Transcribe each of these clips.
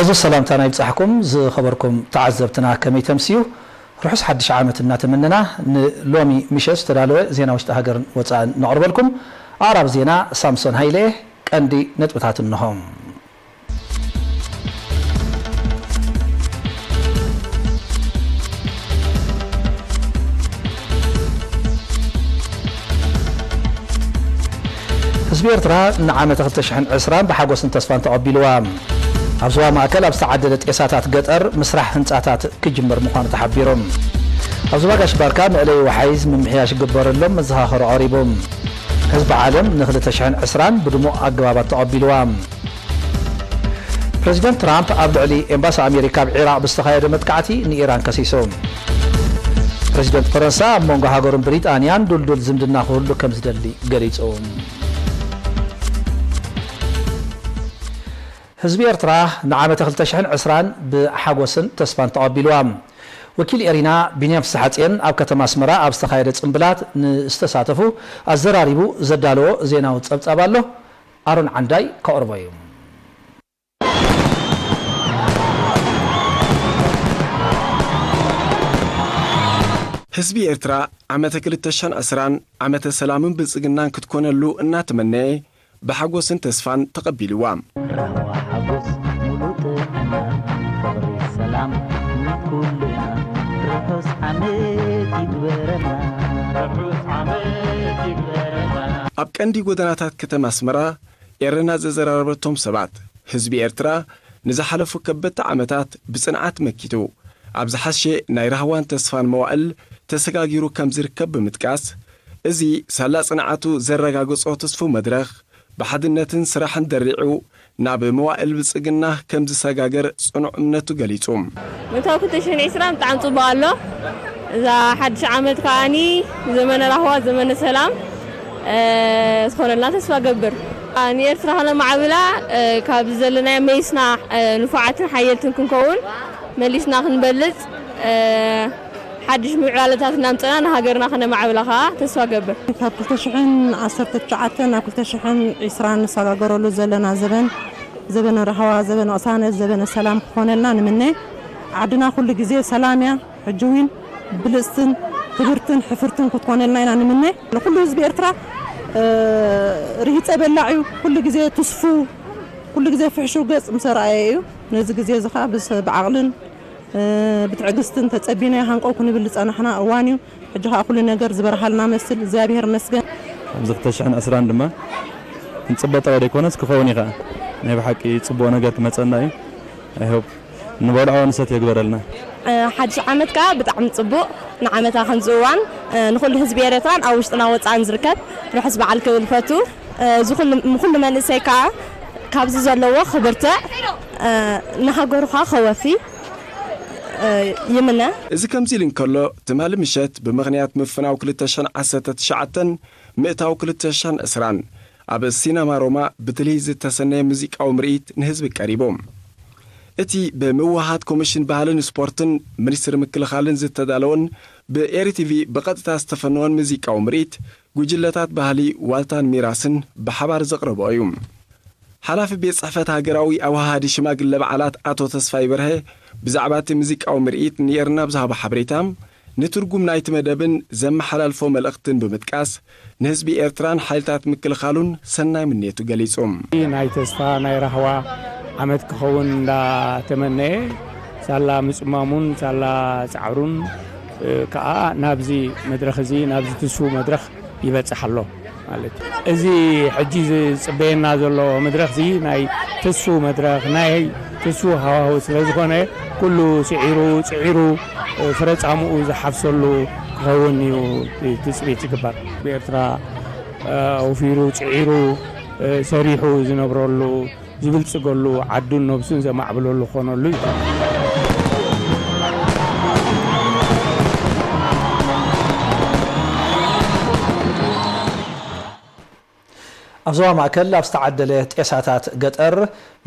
እዚ ሰላምታና ይብጻሕኩም ዝኸበርኩም ተዓዘብትና፣ ከመይ ተምስዩ? ርሑስ ሓድሽ ዓመት እናተመነና፣ ንሎሚ ምሸት ዝተዳለወ ዜና ውሽጢ ሃገርን ወጻእን ነቕርበልኩም። ኣቕራብ ዜና ሳምሶን ሃይለ። ቀንዲ ነጥብታት እንሆ። ህዝቢ ኤርትራ ንዓመተ ክልተ ሽሕን ዕስራን ብሓጎስን ተስፋን ተቐቢልዋ። ኣብ ዞባ ማእከል ኣብ ዝተዓደለ ጤሳታት ገጠር ምስራሕ ህንጻታት ክጅመር ምዃኑ ተሓቢሩ። ኣብ ዞባ ጋሽ ባርካ መእለዪ ወሓይዝ ምምሕያሽ ይግበረሎም መዘኻኸሪ ቀሪቡ። ህዝቢ ዓለም ን ክልተ ሽሕን ዕስራን ብድሙቕ ኣገባባት ተቐቢልዋ። ፕረዚደንት ትራምፕ ኣብ ልዕሊ ኤምባሲ ኣሜሪካ ኣብ ዒራቕ ብዝተኻየደ መጥቃዕቲ ንኢራን ከሲሱ። ፕረዚደንት ፈረንሳ ኣብ መንጎ ሃገሩን ብሪጣንያን ዱልዱል ዝምድና ክህሉ ከም ዝደሊ ገሊጹ። ህዝቢ ኤርትራ ንዓመተ ክልተ ሽሕን ዕስራን ብሓጎስን ተስፋን ተቐቢልዋ። ወኪል ኤሪና ቢንያም ፍስሓጽዮን ኣብ ከተማ ኣስመራ ኣብ ዝተኻየደ ጽምብላት ንዝተሳተፉ ኣዘራሪቡ ዘዳለዎ ዜናዊ ጸብጻብ ኣሎ። ኣሮን ዓንዳይ ከቕርቦ እዩ። ህዝቢ ኤርትራ ዓመተ ክልተ ሽሕን ዕስራን ዓመተ ሰላምን ብልጽግናን ክትኮነሉ እናተመነየ ብሓጎስን ተስፋን ተቐቢልዋ። ራህዋ ሓጎስ ሙሉእ ጥዕና ፍቕሪ ሰላም ንኩልና ርሑስ ዓመት ይግበረና። ርሑስ ዓመት ይግበረና። ኣብ ቀንዲ ጎደናታት ከተማ ኣስመራ ኤረና ዘዘራረበቶም ሰባት፣ ህዝቢ ኤርትራ ንዝሓለፉ ከበድቲ ዓመታት ብጽንዓት መኪቱ፣ ኣብ ዝሓሸ ናይ ራህዋን ተስፋን መዋእል ተሰጋጊሩ ከም ዝርከብ ብምጥቃስ፣ እዚ ሳላ ጽንዓቱ ዘረጋገጾ ተስፉ መድረኽ፣ ብሓድነትን ስራሕን ደሪዑ ናብ መዋእል ብልጽግና ከም ዝሰጋገር ጽኑዕ እምነቱ ገሊጹ። ምእታው ክልተ ሽሕን ዕስራን ብጣዕሚ ጽቡቕ ኣሎ። እዛ ሓድሽ ዓመት ከኣኒ ዘመነ ራህዋ፣ ዘመነ ሰላም፣ እ፣ ዝኾነልና ተስፋ ገብር። እ፣ ንኤርትራ ከነማዕብላ፣ እ፣ ካብ ዘለናዮ መይስና፣ እ፣ ንፉዓትን ሓየልትን ክንከውን፣ መሊስና ክንበልጽ፣ እ፣ ሓድሽ ምዕባለታት እናምጸና ንሃገርና ከነማዕብላ ከኣ ተስፋ ገብር። ካብ ክልተ ሽሕን ዓሰርተ ትሽዓተን ናብ ክልተ ሽሕን ዕስራን ንሰጋገረሉ ዘለና ዘበን፣ ዘበነ ራህዋ፣ ዘበነ ቅሳነት፣ ዘበነ ሰላም ክኾነልና ንምነ። ዓድና ኩሉ ግዜ ሰላም እያ። ሕጂ እውን ብልጽትን ክብርትን ሕፍርትን ክትኮነልና ኢና ንምነ። ንኩሉ ህዝቢ ኤርትራ፣ እ፣ ርሂጸ በላዕ እዩ። ኩሉ ግዜ ትስፉ፣ ኩሉ ግዜ ፍሕሹው ገጽ ምስ ኣርኣየ እዩ። ነዚ ግዜ እዚ ኸኣ ብስ-፣ ብዓቕልን፣ እ፣ ብትዕግስትን ተጸቢናዮ ሃንቀው ክንብል ዝጸናሕና እዋን እዩ። ሕጂ ኸኣ ኩሉ ነገር ዝበርሃልና መስል። እግዚኣብሔር ይመስገን። ኣብዚ ክልተ ሽሕን ዕስራን ድማ ክንጽበ ጥራይ ዘይኮነስ ክኸውን እዩ ኸኣ። ናይ ብሓቂ ጽቡቕ ነገር ክመጸና እዩ። I hope ንበልዖ ንሰትዮ ይግበረልና። እ፣ ሓድሽ ዓመት ከኣ ብጣዕሚ ጽቡቕ፣ ንዓመታ ከምዚ እዋን፣ እ፣ ንኹሉ ህዝቢ ኤርትራን ኣብ ውሽጥና ወጻእን ዝርከብ ርሑስ በዓል ክብል እፈቱ። እ፣ እዚ ኩሉ፣ ንኹሉ መንእሰይ ከኣ ካብዚ ዘለዎ ክብርትዕ፣ እ፣ ንሃገሩ ከኣ ከወፊ፣ እ፣ ይምነ። እዚ ከምዚ ኢሉ እንከሎ፣ ትማሊ ምሸት ብምኽንያት ምፍናው ክልተ ሽሕን ዓሰርተ ትሽዓተን ምእታው ክልተ ሽሕን ዕስራን ኣብ ሲነማ ሮማ ብትልሂ ዝተሰነየ ሙዚቃዊ ምርኢት ንህዝቢ ቀሪቡ። እቲ ብምውሃሃድ ኮሚሽን ባህልን ስፖርትን ሚኒስትሪ ምክልኻልን ዝተዳለወን ብኤሪ ቲቪ ብቐጥታ ዝተፈነወን ሙዚቃዊ ምርኢት፣ ጉጅለታት ባህሊ ዋልታን ሚራስን ብሓባር ዘቕረብኦ እዩ። ሓላፊ ቤት ጽሕፈት ሃገራዊ ኣወሃሃዲ ሽማግለ በዓላት ኣቶ ተስፋይ በርሀ ብዛዕባ እቲ ሙዚቃዊ ምርኢት ንኤርና ብዝሃቦ ሓበሬታ፣ ንትርጉም ናይቲ መደብን ዘመሓላልፎ መልእኽትን ብምጥቃስ፣ ንህዝቢ ኤርትራን ሓይልታት ምክልኻሉን ሰናይ ምንየቱ ገሊጹ። ናይ ተስፋ፣ ናይ ራህዋ ዓመት ክኸውን እንዳተመነየ፣ ሳላ ምጽማሙን ሳላ ጻዕሩን፣ እ፣ ከኣ ናብዚ መድረኽ እዚ፣ ናብዚ ትስፉ መድረኽ ይበጽሕ ኣሎ ማለት እዩ። እዚ ሕጂ ዝጽበየና ዘሎ መድረኽ እዚ ናይ ትስፉ መድረኽ፣ ናይ ትስፉ ሃዋህው ስለ ዝኾነ፣ ኩሉ ስዒሩ፣ ጽዒሩ፣ እ፣ ፍረ ጻምኡ ዝሓፍሰሉ ክኸውን እዩ ትጽቢት ዝግበር። ብኤርትራ፣ እ፣ ወፊሩ፣ ጽዒሩ፣ እ፣ ሰሪሑ ዝነብረሉ፣ ዝብልጽገሉ፣ ዓዱን ነብሱን ዘማዕብለሉ ክኾነሉ እዩ። ኣብ ዞባ ማእከል ኣብ ዝተዓደለ ጤሳታት ገጠር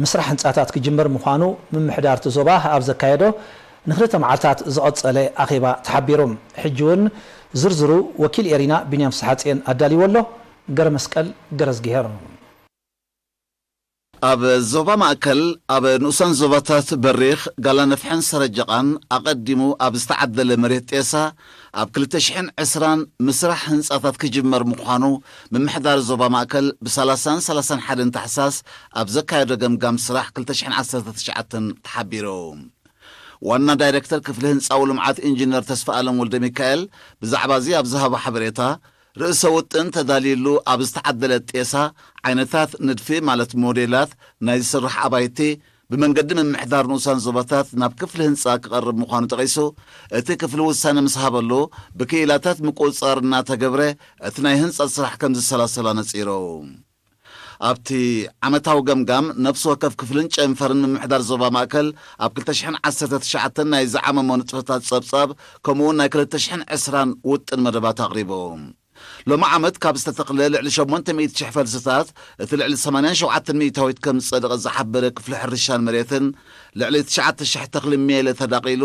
ምስራሕ ህንጻታት ክጅምር ምዃኑ ምምሕዳር እቲ ዞባ ኣብ ዘካየዶ ንክልተ መዓልታት ዝቐጸለ ኣኼባ ተሓቢሩ። ሕጂ እውን ዝርዝሩ ወኪል ኤሪና ቢንያም ፍስሓጽዮን ኣዳልይዎ ኣሎ። ገረመስቀል ገረዝግሄር። ኣብ ዞባ ማእከል ኣብ ንኡሳን ዞባታት በሪኽ፣ ጋላነፍሕን ሰረጀቓን ኣቐዲሙ ኣብ ዝተዓደለ መሬት ጤሳ ኣብ ክልተ ሽሕን ዕስራን ምስራሕ ህንጻታት ክጅመር ምዃኑ ምምሕዳር ዞባ ማእከል ብሰላሳን ሰላሳን ሓደን ታሕሳስ ኣብ ዘካየዶ ገምጋም ስራሕ ክልተ ሽሕን ዓሰርተ ትሽዓተን ተሓቢሩ። ዋና ዳይሬክተር ክፍሊ ህንጻዊ ልምዓት ኢንጂነር ተስፋ ኣለም ወልደ ሚካኤል ብዛዕባ እዚ ኣብ ዝሃቦ ሓበሬታ፣ ርእሰ ውጥን ተዳልዩሉ ኣብ ዝተዓደለ ጤሳ ዓይነታት ንድፊ ማለት ሞዴላት ናይ ዝስራሕ ኣባይቲ ብመንገዲ ምምሕዳር ንኡሳን ዞባታት ናብ ክፍሊ ህንጻ ክቐርብ ምዃኑ ጠቒሱ፣ እቲ ክፍሊ ውሳነ ምስ ሃበሉ ብክኢላታት ምቁጽጻር እናተገብረ እቲ ናይ ህንጸት ስራሕ ከም ዝሰላሰል ኣነጺሩ። ኣብቲ ዓመታዊ ገምጋም ነፍሲ ወከፍ ክፍልን ጨንፈርን ምምሕዳር ዞባ ማእከል ኣብ ክልተ ሽሕን ዓሰርተ ትሽዓተን ናይ ዝዓመሞ ንጥፈታት ጸብጻብ ከምኡውን ናይ ክልተ ሽሕን ዕስራን ውጥን መደባት ኣቕሪቡ። ሎሚ ዓመት ካብ ዝተተኽለ ልዕሊ ሸሞንተ ሚእቲ ሽሕ ፈልስታት እቲ ልዕሊ ሰማንያን ሸውዓተን ሚእታዊት ከም ዝጸደቐ ዝሓበረ ክፍሊ ሕርሻን መሬትን ልዕሊ ትሽዓተ ሽሕ ተኽሊ ሜለ ተዳቒሉ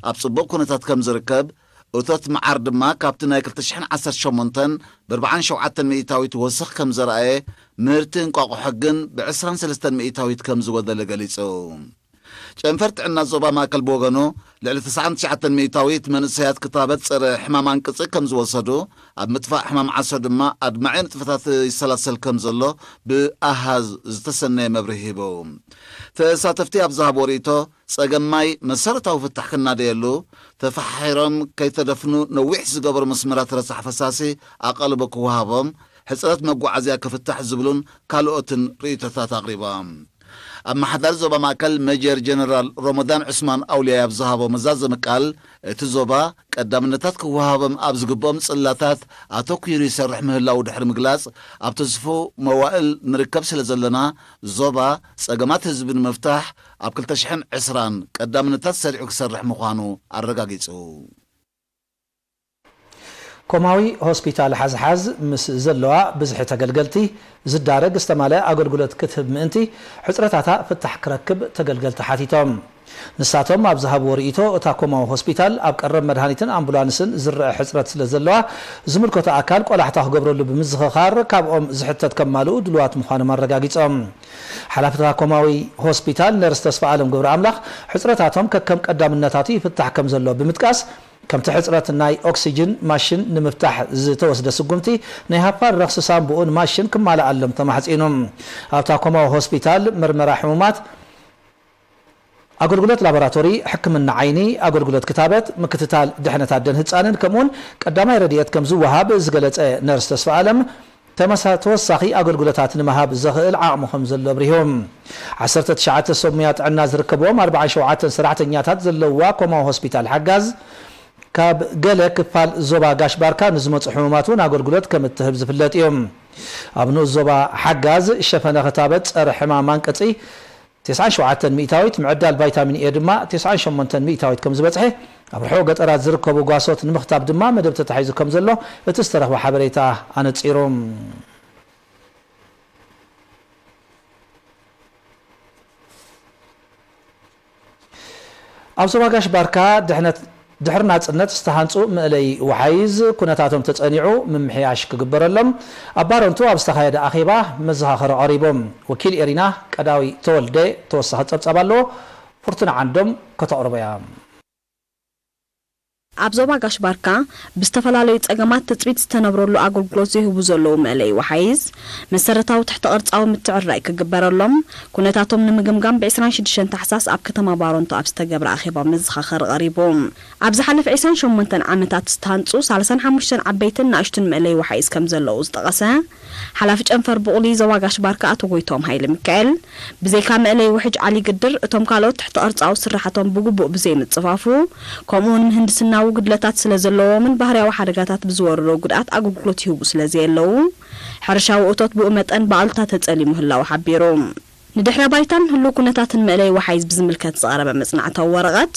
ኣብ ጽቡቕ ኩነታት ከም ዝርከብ፣ እቶት መዓር ድማ ካብቲ ናይ ክልተ ሽሕን ዓሰርተ ሸሞንተን ብኣርብዓን ሸውዓተን ሚእታዊት ወሰኽ ከም ዘርኣየ፣ ምህርቲ እንቋቑሖ ግን ብዕስራን ሰለስተን ሚእታዊት ከም ዝጎደለ ገሊጹ። ጨንፈር ጥዕና ዞባ ማእከል ብወገኑ፣ ልዕሊ ተስዓን ትሽዓተን ሚእታዊት መንእሰያት ክታበት ጸረ ሕማም ኣንቅጺ ከም ዝወሰዱ፣ ኣብ ምጥፋእ ሕማም ዓሶ ድማ ኣድማዒ ንጥፈታት ይሰላሰል ከም ዘሎ ብኣሃዝ ዝተሰነየ መብርሂ ሂቡ። ተሳተፍቲ ኣብ ዝሃብዎ ርእይቶ፣ ጸገም ማይ መሰረታዊ ፍታሕ ክናደየሉ፣ ተፈሓሒሮም ከይተደፍኑ ነዊሕ ዝገበሩ መስመራት ረሳሕ ፈሳሲ ኣቓልቦ ክወሃቦም፣ ሕጽረት መጓዓዝያ ክፍታሕ ዝብሉን ካልኦትን ርእይቶታት ኣቕሪቦም። ኣመሓዳሪ ዞባ ማእከል ሜጀር ጀነራል ሮሞዳን ዑስማን ኣውልያይ ኣብ ዝሃቦ መዛዘሚ ቃል፣ እቲ ዞባ ቀዳምነታት ክወሃቦም ኣብ ዝግብኦም ጽላታት ኣተኲሩ ይሰርሕ ምህላዉ ድሕሪ ምግላጽ፣ ኣብ ትስፉው መዋእል ንርከብ ስለ ዘለና፣ ዞባ ጸገማት ህዝቢ ንምፍታሕ ኣብ ክልተ ሽሕን ዕስራን ቀዳምነታት ሰሪዑ ክሰርሕ ምዃኑ ኣረጋጊጹ። ኮማዊ ሆስፒታል ሓዝሓዝ ምስ ዘለዋ ብዝሒ ተገልገልቲ ዝዳረግ ዝተማልአ ኣገልግሎት ክትህብ ምእንቲ፣ ሕጽረታታ ፍታሕ ክረክብ ተገልገልቲ ሓቲቶም። ንሳቶም ኣብ ዝሃብዎ ርእይቶ፣ እታ ኮማዊ ሆስፒታል ኣብ ቀረብ መድሃኒትን ኣምቡላንስን ዝረአ ሕጽረት ስለ ዘለዋ፣ ዝምልከቶ ኣካል ቆላሕታ ክገብረሉ ብምዝኽኻር፣ ካብኦም ዝሕተት ከማልኡ ድሉዋት ምዃኖም ኣረጋጊጾም። ሓላፊ እታ ኮማዊ ሆስፒታል ነርስ ተስፋ ኣለም ገብረ ኣምላኽ፣ ሕጽረታቶም ከከም ቀዳምነታቱ ይፍታሕ ከም ዘሎ ብምጥቃስ፣ ከምቲ ሕጽረት ናይ ኦክሲጅን ማሽን ንምፍታሕ ዝተወስደ ስጉምቲ፣ ናይ ሃፋር ረኽሲ ሳምቡኡን ማሽን ክማልኣሎም ተማሕጺኑ። ኣብታ ኮማዊ ሆስፒታል መርመራ ሕሙማት፣ ኣገልግሎት ላቦራቶሪ፣ ሕክምና ዓይኒ፣ ኣገልግሎት ክታበት፣ ምክትታል ድሕነት ኣደን ህጻንን ከምኡውን ቀዳማይ ረድኤት ከም ዝወሃብ ዝገለጸ ነርስ ተስፋ ኣለም፣ ተመሳ-፣ ተወሳኺ ኣገልግሎታት ንምሃብ ዘኽእል ዓቕሚ ከም ዘሎ ኣብሪሁ። ዓሰርተ ትሽዓተ ሰብ ሙያ ጥዕና ዝርከብዎም ኣርባዓን ሸውዓተን ሰራሕተኛታት ዘለውዋ ኮማዊ ሆስፒታል ሓጋዝ፣ ካብ ገለ ክፋል ዞባ ጋሽ ባርካ ንዝመጹ ሕሙማት እውን ኣገልግሎት ከም እትህብ ዝፍለጥ እዩ። ኣብ ንኡስ ዞባ ሓጋዝ ሸፈነ ክታበት ጸረ ሕማም ኣንቅጺ ተስዓን ሸውዓተን ሚእታዊት፣ ምዕዳል ቫይታሚን ኤ ድማ ተስዓን ሸሞንተን ሚእታዊት ከም ዝበጽሐ፣ ኣብ ርሑቕ ገጠራት ዝርከቡ ጓሶት ንምኽታብ ድማ መደብ ተታሒዙ ከም ዘሎ እቲ ዝተረኽበ ሓበሬታ ኣነጺሩ። ኣብ ዞባ ጋሽ ባርካ ድሕነት-፣ ድሕሪ ናጽነት ዝተሃንጹ መእለይ ወሓይዝ ኩነታቶም ተጸኒዑ ምምሕያሽ ክግበረሎም ኣብ ባረንቱ ኣብ ዝተኻየደ ኣኼባ መዘኻኸሪ ቀሪቡ። ወኪል ኤሪና ቀዳዊ ተወልደ ተወሳኺ ጸብጻብ ኣለዎ። ፍርቱና ዓንዶም ከተቕርቦ እያ። ኣብ ዞባ ጋሽ ባርካ ብዝተፈላለዩ ጸገማት ትጽቢት ዝተነብረሉ ኣገልግሎት ዝህቡ ዘለዉ መእለይ ወሓይዝ መሰረታዊ ትሕተ ቅርጻዊ ምትዕርራይ ክግበረሎም ኩነታቶም ንምግምጋም ብ ዕስራን ሽዱሽተን ታሕሳስ ኣብ ከተማ ባሮንቶ ኣብ ዝተገብረ ኣኼባ መዘኻኸሪ ቀሪቡ። ኣብ ዝሓለፈ ዕስራን ሸሞንተን ዓመታት ዝተሃንጹ ሰላሳን ሓሙሽተን ዓበይትን ንኣሽቱን መእለይ ወሓይዝ ከም ዘለዉ ዝጠቐሰ ሓላፊ ጨንፈር ብቑሊ ዞባ ጋሽ ባርካ ኣቶ ጎይቶም ሃይለ ሚካኤል፣ ብዘይካ መእለይ ውሕጅ ዓሊ ግድር፣ እቶም ካልኦት ትሕተ ቅርጻዊ ስራሓቶም ብግቡእ ብዘይምጽፋፉ፣ ከምኡውን ምህንድስናዊ ጉድለታት ስለ ዘለዎምን ባህርያዊ ሓደጋታት ብዝወርዶ ጉድኣት ኣገልግሎት ይህቡ ስለ ዘየለዉ፣ ሕርሻዊ እቶት ብኡ መጠን ብኣሉታ ተጸልዩ ምህላዉ ሓቢሩ። ንድሕረ ባይታን ህሉው ኩነታትን መእለይ ወሓይዝ ብዝምልከት ዝቐረበ መጽናዕታዊ ወረቐት፣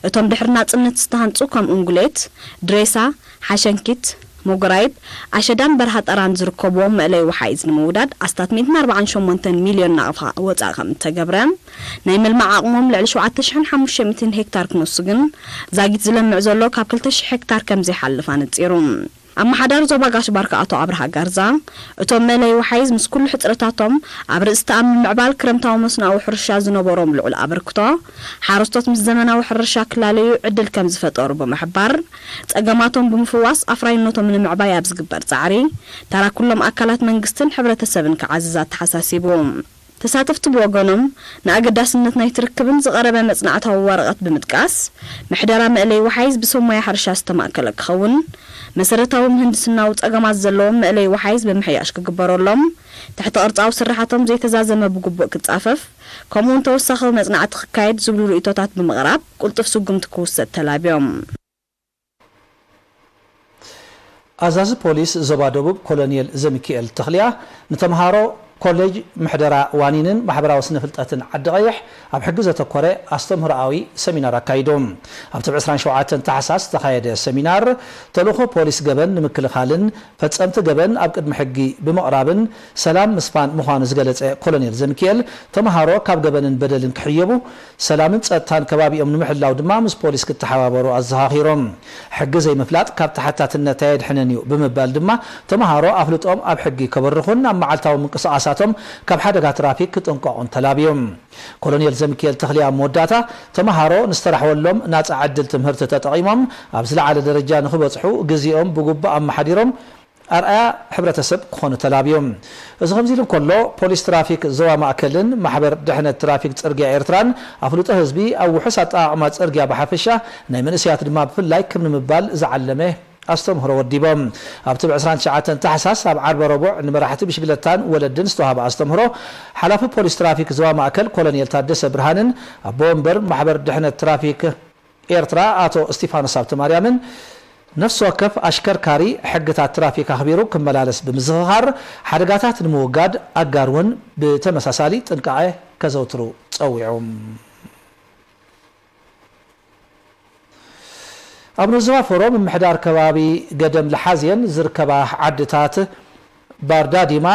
እቶም ድሕሪ ናጽነት ዝተሃንጹ ከም እንጉሌት፣ ድሬሳ፣ ሓሸንኪት፣ ሞጎራይብ፣ ኣሸዳን በርሃ ጠራን ዝርከብዎም መእለይ ወሓይዝ ንምውዳድ ኣስታት ሚእትን ኣርባዓን ሸሞንተን ሚልዮን ናቕፋ ወጻኢ ከም እተገብረ፣ ናይ ምልማዕ ዓቕሞም ልዕሊ ሸውዓተ ሽሕን ሓሙሽተ ሚእትን ሄክታር ክነሱ ግን ዛጊት ዝለምዕ ዘሎ ካብ ክልተ ሽሕ ሄክታር ከም ዘይሓልፍ ኣነጺሩ። ኣመሓዳሪ ዞባ ጋሽ ባርካ ኣቶ ኣብርሃ ጋርዛ፣ እቶም መእለይ ወሓይዝ ምስ ኩሉ ሕጽረታቶም ኣብ ርእሲ ተኣም ምምዕባል ክረምታዊ መስኖኣዊ ሕርሻ ዝነበሮም ልዑል ኣበርክቶ፣ ሓረስቶት ምስ ዘመናዊ ሕርሻ ክላለዩ ዕድል ከም ዝፈጠሩ ብምሕባር፣ ጸገማቶም ብምፍዋስ ኣፍራይነቶም ንምዕባይ ኣብ ዝግበር ጻዕሪ፣ ተራ ኩሎም ኣካላት መንግስትን ሕብረተሰብን ክዓዝዝ ኣተሓሳሲቡ። ተሳተፍቲ ብወገኖም፣ ንኣገዳስነት ናይቲ ርክብን ዝቐረበ መጽናዕታዊ ወረቐት ብምጥቃስ፣ ምሕደራ መእለይ ወሓይዝ ብሰብ ሞያ ሕርሻ ዝተማእከለ ክኸውን፣ መሰረታዊ ምህንድስናዊ ጸገማት ዘለዎም መእለይ ወሓይዝ ብምሕያሽ ክግበረሎም፣ ትሕተ ቅርጻዊ ስርሓቶም ዘይተዛዘመ ብግቡእ ክጻፈፍ፣ ከምኡውን ተወሳኺ መጽናዕቲ ክካየድ ዝብሉ ርእይቶታት ብምቕራብ፣ ቅልጡፍ ስጉምቲ ክውሰድ ተላብዮም። ኣዛዚ ፖሊስ ዞባ ደቡብ ኮሎኔል ዘሚኪኤል ተኽልያ ንተምሃሮ ኮሌጅ ምሕደራ ዋኒንን ማሕበራዊ ስነ ፍልጠትን ዓዲ ቀይሕ ኣብ ሕጊ ዘተኮረ ኣስተምህሮኣዊ ሰሚናር ኣካይዶም። ኣብቲ ብ ዕስራን ሸውዓተን ታሕሳስ ዝተኻየደ ሰሚናር፣ ተልእኾ ፖሊስ ገበን ንምክልኻልን ፈጸምቲ ገበን ኣብ ቅድሚ ሕጊ ብምቕራብን ሰላም ምስፋን ምዃኑ ዝገለጸ ኮሎኔል ዘሚኪኤል፣ ተምሃሮ ካብ ገበንን በደልን ክሕየቡ፣ ሰላምን ጸጥታን ከባቢኦም ንምሕላው ድማ ምስ ፖሊስ ክተሓባበሩ ኣዘኻኺሮም። ሕጊ ዘይምፍላጥ ካብ ተሓታትነት ኣየድሕንን እዩ ብምባል ድማ፣ ተምሃሮ ኣፍልጦም ኣብ ሕጊ ከበርኹን ኣብ መዓልታዊ ምንቅስቓሳቶም ካብ ሓደጋ ትራፊክ ክጥንቀቑን ተላብዮም። ኮሎኔል ዘሚኪኤል ተኽሊ ኣብ መወዳእታ፣ ተምሃሮ ንዝተራሕወሎም ናጻ ዕድል ትምህርቲ ተጠቒሞም ኣብ ዝለዓለ ደረጃ ንኽበጽሑ ግዜኦም ብግቡእ ኣመሓዲሮም ኣርኣያ ሕብረተሰብ ክኾኑ ተላብዮም። እዚ ከምዚ ኢሉ እንከሎ፣ ፖሊስ ትራፊክ ዞባ ማእከልን ማሕበር ድሕነት ትራፊክ ጽርግያ ኤርትራን ኣፍልጦ ህዝቢ ኣብ ውሑስ ኣጠቓቕማ ጽርግያ ብሓፈሻ፣ ናይ መንእሰያት ድማ ብፍላይ ክም ንምባል ዝዓለመ ኣስተምህሮ ወዲቦም። ኣብቲ ብ ዕስራን ትሽዓተን ታሕሳስ ኣብ ዓርበ ረቡዕ ንመራሕቲ ብሽግለታን ወለድን ዝተዋህበ ኣስተምህሮ፣ ሓላፊ ፖሊስ ትራፊክ ዞባ ማእከል ኮሎኔል ታደሰ ብርሃንን ኣቦ ወንበር ማሕበር ድሕነት ትራፊክ ኤርትራ ኣቶ እስቲፋኖስ ሃብተማርያምን፣ ነፍሲ ወከፍ ኣሽከርካሪ ሕግታት ትራፊክ ኣኽቢሩ ክመላለስ ብምዝኽኻር፣ ሓደጋታት ንምውጋድ ኣጋር እውን ብተመሳሳሊ ጥንቃቐ ከዘውትሩ ጸዊዖም። ኣብ ንዞባ ፎሮ ምምሕዳር ከባቢ ገደም ለሓዜን ዝርከባ ዓድታት ባርዳዲማ፣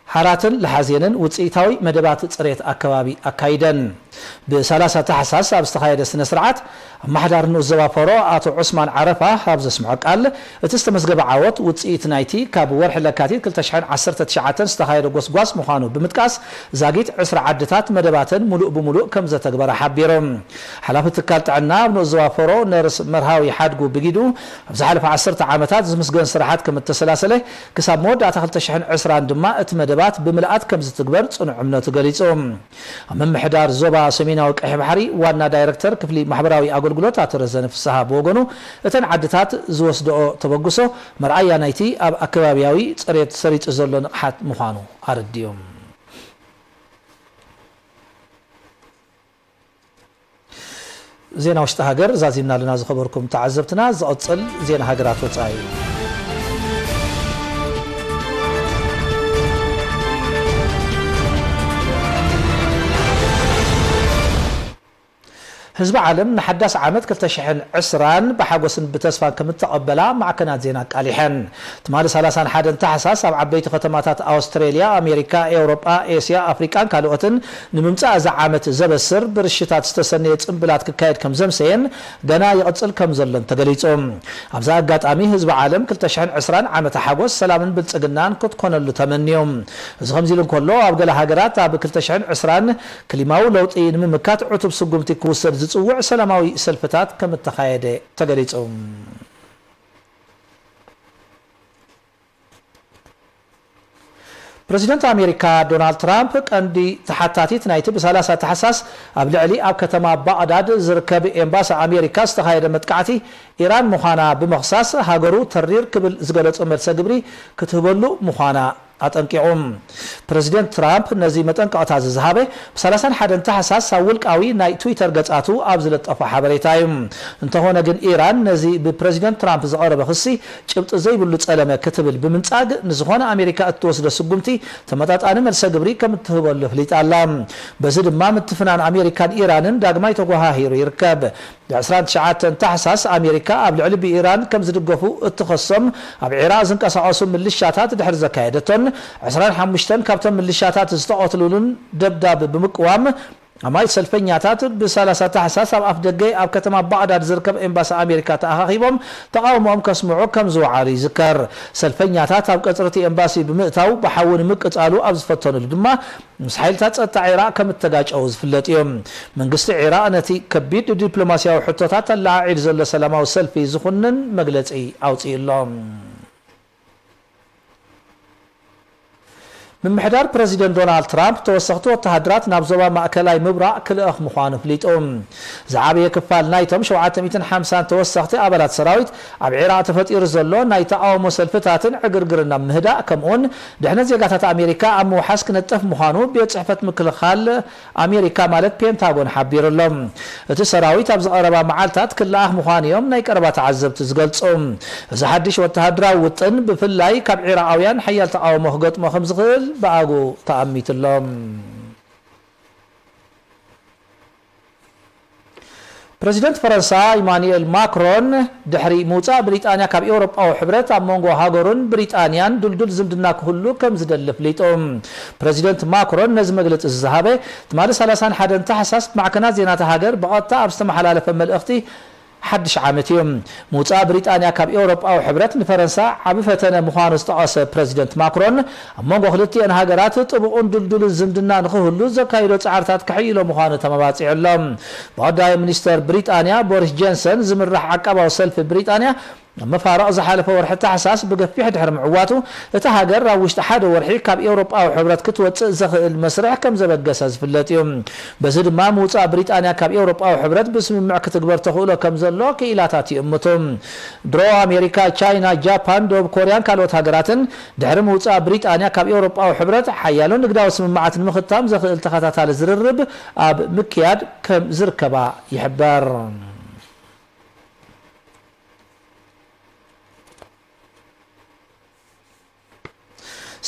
ሃራትን ለሓዜንን ውጽኢታዊ መደባት ጽሬት ኣከባቢ ኣካይደን። ብሰላሳ ታሕሳስ ኣብ ዝተኻየደ ስነ ስርዓት፣ ኣመሓዳሪ ንኡስ ዞባ ፎሮ ኣቶ ዑስማን ዓረፋ ኣብ ዘስምዖ ቃል፣ እቲ ዝተመዝገበ ዓወት ውጽኢት ናይቲ ካብ ወርሒ ለካቲት ክልተ ሽሕን ዓሰርተ ትሽዓተን ዝተኻየደ ጎስጓስ ምዃኑ ብምጥቃስ፣ ዛጊት ዕስራ ዓድታት መደባተን ምሉእ ብምሉእ ከም ዘተግበረ ሓቢሩ። ሓላፊ ትካል ጥዕና ኣብ ንኡስ ዞባ ፎሮ ነርስ መርሃዊ ሓድጉ ብጊዱ፣ ኣብ ዝሓለፈ ዓሰርተ ዓመታት ዝምስገን ስራሓት ከም እተሰላሰለ፣ ክሳብ መወዳእታ ክልተ ሽሕን ዕስራን ድማ እቲ መደባት ብምልኣት ከም ዝትግበር ጽኑዕ እምነቱ ገሊጹ። ኣብ ምምሕዳር ዞባ ሰሜናዊ ቀይሕ ባሕሪ ዋና ዳይረክተር ክፍሊ ማሕበራዊ ኣገልግሎት ኣቶ ረዘነ ፍስሃ ብወገኑ፣ እተን ዓድታት ዝወስድኦ ተበግሶ መርኣያ ናይቲ ኣብ ኣከባቢያዊ ጽሬት ሰሪጹ ዘሎ ንቕሓት ምዃኑ ኣረዲኡ። ዜና ውሽጢ ሃገር ዛዚምና ኣለና ዝኸበርኩም ተዓዘብትና። ዝቕጽል ዜና ሃገራት ወጻኢ እዩ። ህዝቢ ዓለም ንሓዳስ ዓመት ክልተ ሽሕን ዕስራን ብሓጎስን ብተስፋን ከም እተቐበላ ማዕከናት ዜና ኣቃሊሐን። ትማሊ ሰላሳን ሓደን ታሕሳስ ኣብ ዓበይቲ ከተማታት ኣውስትሬልያ፣ ኣሜሪካ፣ ኤውሮጳ፣ ኤስያ፣ ኣፍሪቃን ካልኦትን ንምምጻእ እዚ ዓመት ዘበስር ብርሽታት ዝተሰነየ ጽምብላት ክካየድ ከም ዘምሰየን ገና ይቕጽል ከም ዘሎን ተገሊጹ። ኣብዚ ኣጋጣሚ ህዝቢ ዓለም ክልተ ሽሕን ዕስራን ዓመተ ሓጎስ፣ ሰላምን ብልጽግናን ክትኮነሉ ተመንዮም። እዚ ከምዚ ኢሉ እንከሎ፣ ኣብ ገለ ሃገራት ኣብ ክልተ ሽሕን ዕስራን ክሊማዊ ለውጢ ንምምካት ዕቱብ ስጉምቲ ክውሰድ ዝጽውዕ ሰላማዊ ሰልፍታት ከም እተኻየደ ተገሊጹ። ፕረዚደንት ኣሜሪካ ዶናልድ ትራምፕ፣ ቀንዲ ተሓታቲት ናይቲ ብሰላሳ ታሕሳስ ኣብ ልዕሊ ኣብ ከተማ ባቕዳድ ዝርከብ ኤምባሲ ኣሜሪካ ዝተኻየደ መጥቃዕቲ ኢራን ምዃና ብምኽሳስ፣ ሃገሩ ተሪር ክብል ዝገለጾ መልሰ ግብሪ ክትህበሉ ምዃና ኣጠንቂቑ። ፕረዚደንት ትራምፕ ነዚ መጠንቀቕታ እዚ ዝሃበ፣ ብ ሰላሳን ሓደን ታሕሳስ ኣብ ውልቃዊ ናይ ትዊተር ገጻቱ ኣብ ዝለጠፎ ሓበሬታ እዩ። እንተኾነ ግን፣ ኢራን ነዚ ብፕረዚደንት ትራምፕ ዝቐረበ ክሲ ጭብጢ ዘይብሉ ጸለመ ክትብል ብምንጻግ፣ ንዝኾነ ኣሜሪካ እትወስዶ ስጉምቲ ተመጣጣኒ መልሰ ግብሪ ከም እትህበሉ ኣፍሊጣ ኣላ። በዚ ድማ፣ ምትፍናን ኣሜሪካን ኢራንን ዳግማይ ተጎሃሂሩ ይርከብ። ብ ዕስራን ትሽዓተን ታሕሳስ፣ ኣሜሪካ ኣብ ልዕሊ ብኢራን ከም ዝድገፉ እትኸሶም ኣብ ዒራቕ ዝንቀሳቐሱ ምልሻታት ድሕሪ ዘካየደቶን፣ ዕስራን ሓሙሽተን ካብቶም ምልሻታት ዝተቐትሉሉን ደብዳብ ብምቅዋም፣ ኣማይ ሰልፈኛታት ብ30 ታሕሳስ ኣብ ኣፍ ደገ ኣብ ከተማ ባቕዳድ ዝርከብ ኤምባሲ ኣሜሪካ ተኣኻኺቦም ተቓውሞኦም ከስምዑ ከም ዝወዓሉ ይዝከር። ሰልፈኛታት ኣብ ቀጽሪ እቲ ኤምባሲ ብምእታው ብሓዊ ንምቅጻሉ ኣብ ዝፈተኑሉ ድማ ምስ ሓይልታት ጸጥታ ዒራቕ ከም እተጋጨዉ ዝፍለጥ እዩ። መንግስቲ ዒራቕ ነቲ ከቢድ ዲፕሎማስያዊ ሕቶታት ኣለዓዒሉ ዘሎ ሰላማዊ ሰልፊ ዝኹንን መግለጺ ኣውጺኡ ኣሎ። ምምሕዳር ፕረዚደንት ዶናልድ ትራምፕ ተወሰኽቲ ወተሃደራት ናብ ዞባ ማእከላይ ምብራቕ ክልእኽ ምዃኑ ኣፍሊጡ። ዝዓበየ ክፋል ናይቶም ሸውዓተ ሚእትን ሓምሳን ተወሰኽቲ ኣባላት ሰራዊት ኣብ ዒራቕ ተፈጢሩ ዘሎ ናይ ተቓውሞ ሰልፍታትን ዕግርግርን ኣብ ምህዳእ፣ ከምኡውን ድሕነት ዜጋታት ኣሜሪካ ኣብ ምውሓስ ክነጥፍ ምዃኑ ቤት ጽሕፈት ምክልኻል ኣሜሪካ ማለት ፔንታጎን ሓቢሩ ኣሎ። እቲ ሰራዊት ኣብ ዝቐረባ መዓልታት ክለኣኽ ምዃኑ እዮም ናይ ቀረባ ተዓዘብቲ ዝገልጹ። እዚ ሓድሽ ወተሃደራዊ ውጥን ብፍላይ ካብ ዒራቓውያን ሓያል ተቓውሞ ክገጥሞ ከም ዝኽእል ብኣጉ ተኣሚቱ ኣሎ። ፕረዚደንት ፈረንሳ ኢማኑኤል ማክሮን ድሕሪ ምውጻእ ብሪጣንያ ካብ ኤውሮጳዊ ሕብረት ኣብ መንጎ ሃገሩን ብሪጣንያን ድልዱል ዝምድና ክህሉ ከም ዝደሊ ኣፍሊጡ። ፕረዚደንት ማክሮን ነዚ መግለጺ ዝሃበ ትማሊ ሰላሳን ሓደን ታሕሳስ ብማዕከናት ዜናታ ሃገር ብቐጥታ ኣብ ዝተመሓላለፈ መልእኽቲ ሓድሽ ዓመት እዩ። ምውጻእ ብሪጣንያ ካብ ኤውሮጳዊ ሕብረት ንፈረንሳ ዓቢ ፈተነ ምዃኑ ዝጠቐሰ ፕረዚደንት ማክሮን፣ ኣብ መንጎ ክልቲኤን ሃገራት ጥቡቕን ድልዱልን ዝምድና ንኽህሉ ዘካይዶ ጻዕርታት ከሕይሎ ምዃኑ ተመባጺዑ ኣሎ። ብቐዳማይ ሚኒስተር ብሪጣንያ ቦሪስ ጆንሰን ዝምራሕ ዓቃባዊ ሰልፊ ብሪጣንያ ኣብ መፋርቕ ዝሓለፈ ወርሒ ታሕሳስ ብገፊሕ ድሕሪ ምዕዋቱ፣ እታ ሃገር ኣብ ውሽጢ ሓደ ወርሒ ካብ ኤውሮጳዊ ሕብረት ክትወጽእ ዘኽእል መስርሕ ከም ዘበገሰ ዝፍለጥ እዩ። በዚ ድማ ምውጻእ ብሪጣንያ ካብ ኤውሮጳዊ ሕብረት ብስምምዕ ክትግበር ተኽእሎ ከም ዘሎ ክኢላታት ይእምቱ። ድሮ ኣሜሪካ፣ ቻይና፣ ጃፓን፣ ደቡብ ኮርያን ካልኦት ሃገራትን ድሕሪ ምውጻእ ብሪጣንያ ካብ ኤውሮጳዊ ሕብረት ሓያሎ ንግዳዊ ስምምዓት ንምኽታም ዘኽእል ተኸታታሊ ዝርርብ ኣብ ምክያድ ከም ዝርከባ ይሕበር።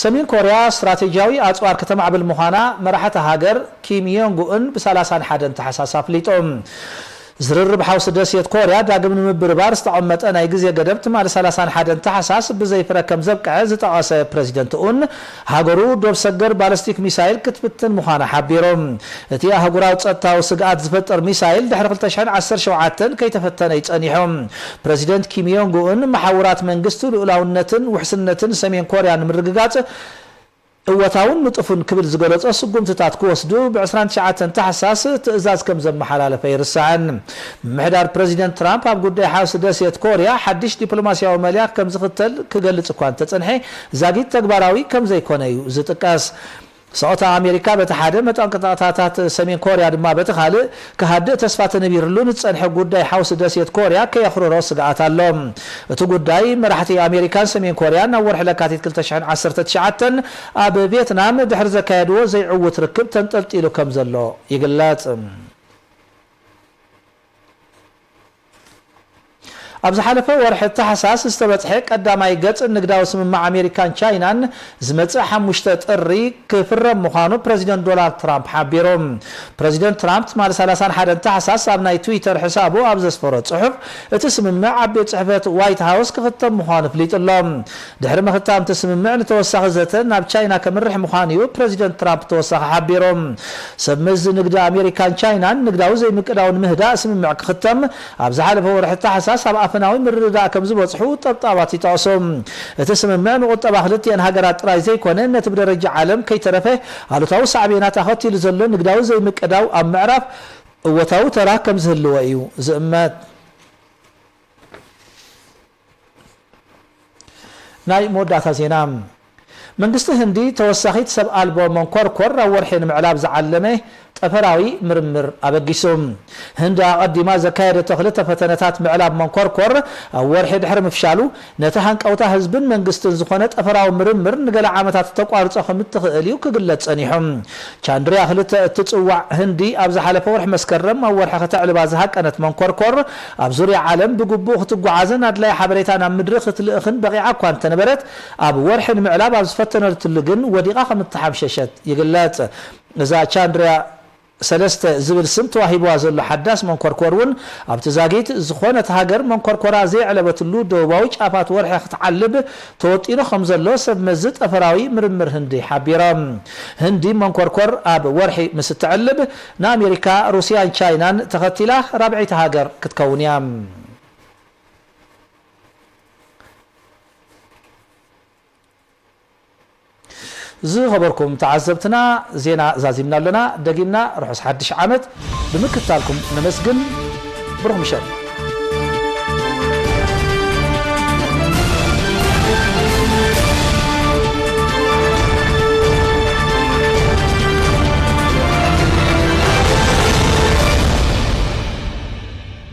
ሰሜን ኮርያ ስትራቴጂያዊ ኣጽዋር ከተማዕብል ምዃና መራሒ እታ ሃገር ኪም ዮንግ ኡን ብ ሰላሳን ሓደን ታሕሳስ ኣፍሊጦም። ዝርርብ ሓውሲ ደሴት ኮርያ ዳግም ንምብርባር ዝተቐመጠ ናይ ግዜ ገደብ ትማሊ ሰላሳን ሓደን ታሕሳስ ብዘይፍረ ከም ዘብቅዐ ዝጠቐሰ ፕረዚደንት ኡን፣ ሃገሩ ዶብ ሰገር ባለስቲክ ሚሳይል ክትፍትን ምዃና ሓቢሩ። እቲ ኣህጉራዊ ጸጥታዊ ስግኣት ዝፈጥር ሚሳይል ድሕሪ ክልተ ሽሕን ዓሰርተ ሸውዓተን ከይተፈተነ እዩ ጸኒሑ። ፕረዚደንት ኪም ዮንግ ኡን፣ መሓውራት መንግስቲ ልኡላውነትን ውሕስነትን ሰሜን ኮርያ ንምርግጋጽ እወታውን ንጡፍን ክብል ዝገለጾ ስጉምትታት ክወስዱ ብ ዕስራን ትሽዓተን ታሕሳስ ትእዛዝ ከም ዘመሓላለፈ ኣይርሳዕን። ምምሕዳር ፕረዚደንት ትራምፕ ኣብ ጉዳይ ሓውሲ ደሴት ኮርያ ሓድሽ ዲፕሎማስያዊ መልያ ከም ዝኽተል ክገልጽ እኳ እንተጸንሐ፣ ዛጊት ተግባራዊ ከም ዘይኮነ እዩ ዝጥቀስ። ስቕታ ኣሜሪካ በቲ ሓደ፣ መጠንቀቕታታት ሰሜን ኮርያ ድማ በቲ ካልእ፣ ክሃድእ ተስፋ ተነቢርሉ ንዝጸንሐ ጉዳይ ሓውሲ ደሴት ኮርያ ከየኽርሮ ስግኣት ኣሎ። እቲ ጉዳይ መራሕቲ ኣሜሪካን ሰሜን ኮርያን ኣብ ወርሒ ለካቲት ክልተ ሽሕን ዓሰርተ ትሽዓተን ኣብ ቪየትናም ድሕሪ ዘካየድዎ ዘይዕዉት ርክብ ተንጠልጢሉ ከም ዘሎ ይግለጽ። ኣብ ዝሓለፈ ወርሒ ታሕሳስ ዝተበጽሐ ቀዳማይ ገጽ ንግዳዊ ስምምዕ ኣሜሪካን ቻይናን ዝመጽእ ሓሙሽተ ጥሪ ክፍረም ምዃኑ ፕረዚደንት ዶናልድ ትራምፕ ሓቢሩ። ፕረዚደንት ትራምፕ ትማሊ ሰላሳን ሓደን ታሕሳስ ኣብ ናይ ትዊተር ሕሳቡ ኣብ ዘስፈሮ ጽሑፍ፣ እቲ ስምምዕ ኣብ ቤት ጽሕፈት ዋይት ሃውስ ክኽተም ምዃኑ ኣፍሊጡ ኣሎ። ድሕሪ ምኽታም እቲ ስምምዕ ንተወሳኺ ዘተ ናብ ቻይና ከምርሕ ምዃኑ እዩ ፕረዚደንት ትራምፕ ተወሳኺ ሓቢሩ። ሰብ መዚ ንግዲ ኣሜሪካን ቻይናን ንግዳዊ ዘይምቅዳው ንምህዳእ ስምምዕ ክኽተም ኣብ ዝሓለፈ ወርሒ ታሕሳስ ኣብ ኣፈናዊ ምርድዳእ ከም ዝበጽሑ ጠብጣባት ይጠቕሱ። እቲ ስምምዕ ንቁጠባ ክልቲኤን ሃገራት ጥራይ ዘይኮነ፣ ነቲ ብደረጃ ዓለም ከይተረፈ ኣሉታዊ ሳዕቤናት ኣኸቲሉ ዘሎ ንግዳዊ ዘይምቅዳው ኣብ ምዕራፍ እወታዊ ተራ ከም ዝህልዎ እዩ ዝእመት። ናይ መወዳእታ ዜና። መንግስቲ ህንዲ ተወሳኺት ሰብ ኣልቦ መንኮርኮር ኣብ ወርሒ ንምዕላብ ዝዓለመ ጠፈራዊ ምርምር ኣበጊሱ። ህንዲ ኣቐዲማ ዘካየደቶ ክልተ ፈተነታት ምዕላብ መንኮርኮር ኣብ ወርሒ ድሕሪ ምፍሻሉ፣ ነቲ ሃንቀውታ ህዝብን መንግስትን ዝኾነ ጠፈራዊ ምርምር ንገለ ዓመታት ተቋርጾ ከም እትኽእል እዩ ክግለጽ ጸኒሑ። ቻንድርያ ክልተ እትጽዋዕ ህንዲ ኣብ ዝሓለፈ ወርሒ መስከረም ኣብ ወርሒ ከተዕልባ ዝሃቀነት መንኮርኮር፣ ኣብ ዙርያ ዓለም ብግቡእ ክትጓዓዝን ኣድላይ ሓበሬታ ናብ ምድሪ ክትልእኽን በቒዓ እኳ እንተነበረት፣ ኣብ ወርሒ ንምዕላብ ኣብ ዝፈተነትሉ ግን ወዲቓ ከም እተሓምሸሸት ይግለጽ። እዛ ቻንድርያ ሰለስተ ዝብል ስም ተዋሂብዋ ዘሎ ሓዳስ መንኮርኮር እውን ኣብቲ ዛጊት ዝኾነት ሃገር መንኮርኮራ ዘየዕለበትሉ ደቡባዊ ጫፋት ወርሒ ክትዓልብ ተወጢኑ ከም ዘሎ ሰብ መዚ ጠፈራዊ ምርምር ህንዲ ሓቢሮም። ህንዲ መንኮርኮር ኣብ ወርሒ ምስ እትዕልብ ንኣሜሪካ፣ ሩስያን ቻይናን ተኸቲላ ራብዐይቲ ሃገር ክትከውን እያ። ዝኸበርኩም ተዓዘብትና፣ ዜና ዛዚምና ኣለና። ደጊምና ርሑስ ሓድሽ ዓመት ብምክታልኩም ነመስግን። ብሩኽ ምሸት።